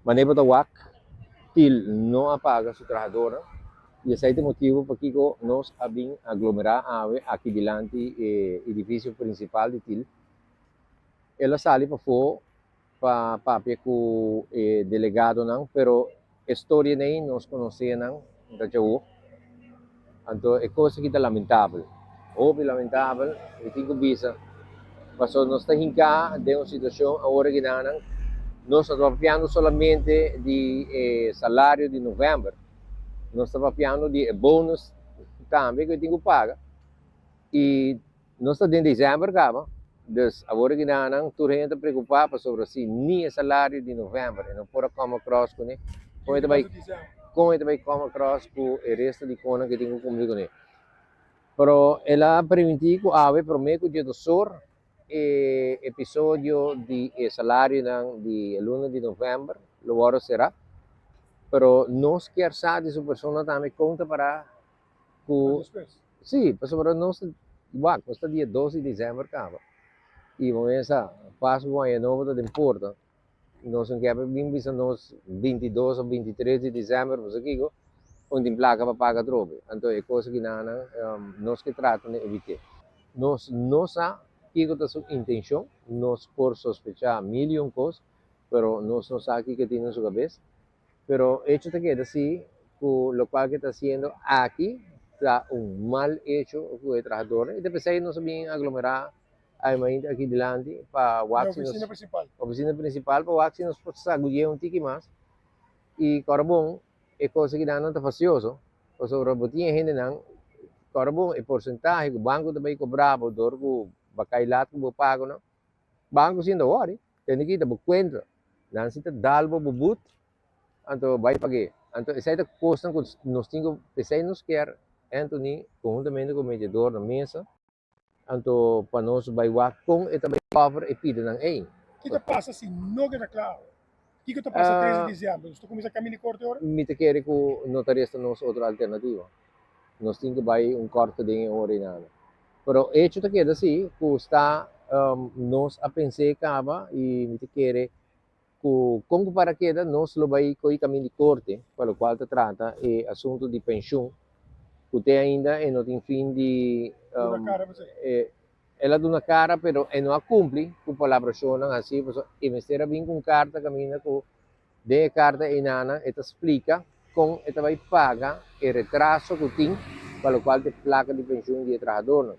Manera bo ta wak, Til no a paga su trahadornan y esey ta e motibo pakico nos a bin aglomera awe aki dilanti e edificio principal di Til. El a sali pafó pa papia cu e delegadonan, pero e storia ney nos conoce nan ta djawo. Anto e cos aki ta lamentabel, hopi lamentabel, mi tin cu bisa, pasobra nos ta hinca den un situacion awor aki nan, nos no ta papiando solamente di e salario di november, nos ta papiando di e bonus tambe cu e tin cu paga y Nos ta den december caba, dus awor aki nan tur hende ta preocupa pasobra si ni e salario di november e no por a come across cune, con e ta bay con e ta bay come across cu e resto di conan cu e tin cu cumpli cune. Pero el a permiti cu awe prome cu djedosor e episodio di e salarionan di e luna di november lo worde cera, pero nos kier sa di su persona tambe con ta para ku sí, pasobra nos wak, nos ta dia dos di december kaba i bo mesa Pasku ku Aña Nobo ta den porta, nos no kier bin bisa nos 22 of 23 di december pasobra kiko un tin plaka pa paga atrobe, anto e kos aki nan nos ke trata di evit'é. Nos no sa kiko ta su intenshon, nos por sospechá mil i un kos, pero nos no sa kiko e tin den su kabes. Pero hecho ta keda si cu locual cu e ta haciendo aki ta un mal hecho cu e trahadornan y ta pesey nos a bin aglomera ay mainta aki dilanti pa wak si nos Oficina principal. Oficina principal pa wak si nos por sagudié un tiki mas y kòrda bon e cos aki nan ta fastioso pasobra bo tin e hendenan kòrda bon e porcentahe cu banco ta bay cobra bo dor cu bo a cay lat cu bo pagonan banco si no ta wòri. Tende kita bo kuenta, nan si ta dal bo bo but, anto bai pag'é. Anto esei ta kosnan ku nos tin ku, p'esei nos kier Anthony konhuntamente ku mediador na mesa, anto pa nos bai wak kon e ta bai cover e pidanan ei. Kiko ta pasa si no keda kla awe? Kiko ta pasa tres di disiember? Nos ta kuminsá kaminda di korte ora? Mi ta kere ku no ta resta nos otro alternativa. Nos tin ku bai un korte den e ora ei. Pero hecho ta keda si ku sta nos a pens'é kaba i mi ta kere ku kon ku para keda nos lo bai ko'i kamin di korte pa lokual ta trata e asuntu di penshun ku te ainda e no tin fin di el a duna kara pero e no a kumpli ku palabrashonnan hasi pasobra e mester a bin ku un karta kaminda ku Den e karta einanan e ta splika kon e ta bai paga e retraso ku tin pa lokual ta e plaka di penshun di e trahadornan.